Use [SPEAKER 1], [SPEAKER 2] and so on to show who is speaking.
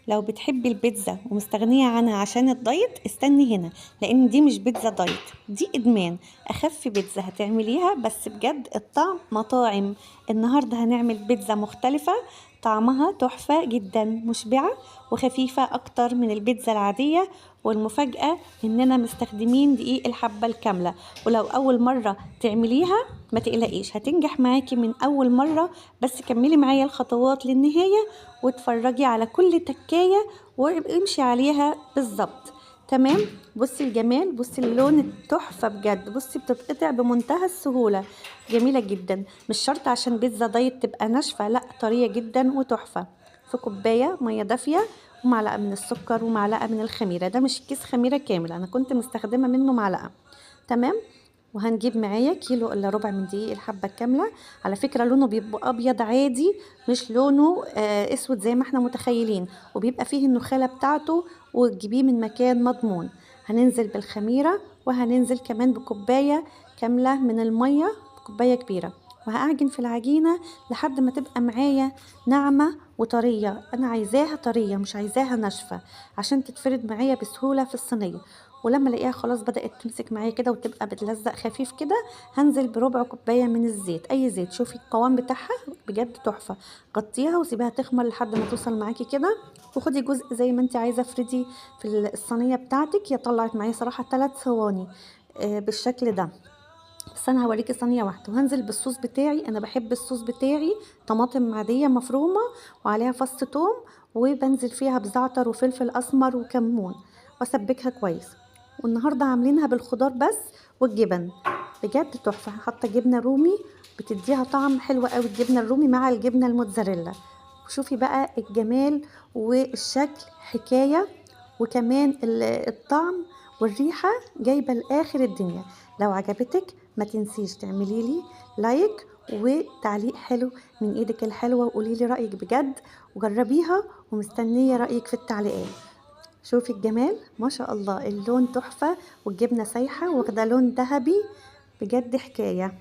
[SPEAKER 1] لو بتحبي البيتزا ومستغنية عنها عشان الدايت استني هنا، لان دي مش بيتزا دايت، دي ادمان. اخف بيتزا هتعمليها، بس بجد الطعم مطاعم. النهاردة هنعمل بيتزا مختلفة، طعمها تحفة جدا، مشبعة وخفيفة اكتر من البيتزا العادية. والمفاجأة اننا مستخدمين دقيق الحبة الكاملة. ولو اول مرة تعمليها ما تقلقيش، هتنجح معاكي من اول مرة، بس كملي معايا الخطوات للنهاية واتفرجي على كل تكاية وامشي عليها بالظبط. تمام؟ بصي الجمال، بصي اللون التحفة بجد، بصي بتتقطع بمنتهى السهولة، جميلة جدا. مش شرط عشان بيتزا دايت تبقى ناشفة، لا طرية جدا وتحفة. في كوباية مية دافية ومعلقة من السكر ومعلقة من الخميرة، ده مش كيس خميرة كامل، أنا كنت مستخدمة منه معلقة. تمام؟ وهنجيب معايا كيلو الا ربع من دقيق الحبة الكاملة. على فكرة لونه بيبقى ابيض عادي، مش لونه اسود زي ما احنا متخيلين، وبيبقى فيه النخالة بتاعته، وتجيبيه من مكان مضمون. هننزل بالخميرة، وهننزل كمان بكوباية كاملة من المية، كوباية كبيرة، وهأعجن في العجينة لحد ما تبقى معايا ناعمة وطرية. أنا عايزاها طرية مش عايزاها ناشفة عشان تتفرد معايا بسهولة في الصينية. ولما الاقيها خلاص بدأت تمسك معايا كده وتبقى بتلزق خفيف كده، هنزل بربع كوباية من الزيت، أي زيت. شوفي القوام بتاعها بجد تحفة. غطيها وسيبيها تخمر لحد ما توصل معاكي كده، وخدي جزء زي ما انت عايزة افردي في الصينية بتاعتك. هي طلعت معايا صراحة 3 صواني بالشكل ده، بس انا هوريكي صينية واحدة. وهنزل بالصوص بتاعي، انا بحب الصوص بتاعي طماطم عادية مفرومه وعليها فص ثوم، وبنزل فيها بزعتر وفلفل اسمر وكمون، واسبكها كويس. والنهارده عاملينها بالخضار بس والجبن، بجد تحفة. حاطه جبنه رومي بتديها طعم حلو قوي، الجبنة الرومي مع الجبنة الموتزاريلا. وشوفي بقى الجمال والشكل حكاية، وكمان الطعم والريحه جايبه لاخر الدنيا. لو عجبتك ما تنسيش تعملي لي لايك وتعليق حلو من ايدك الحلوة، وقولي لي رايك بجد، وجربيها، ومستنيه رايك في التعليقات. شوفي الجمال ما شاء الله، اللون تحفة والجبنه سايحه واخده لون ذهبي، بجد حكاية.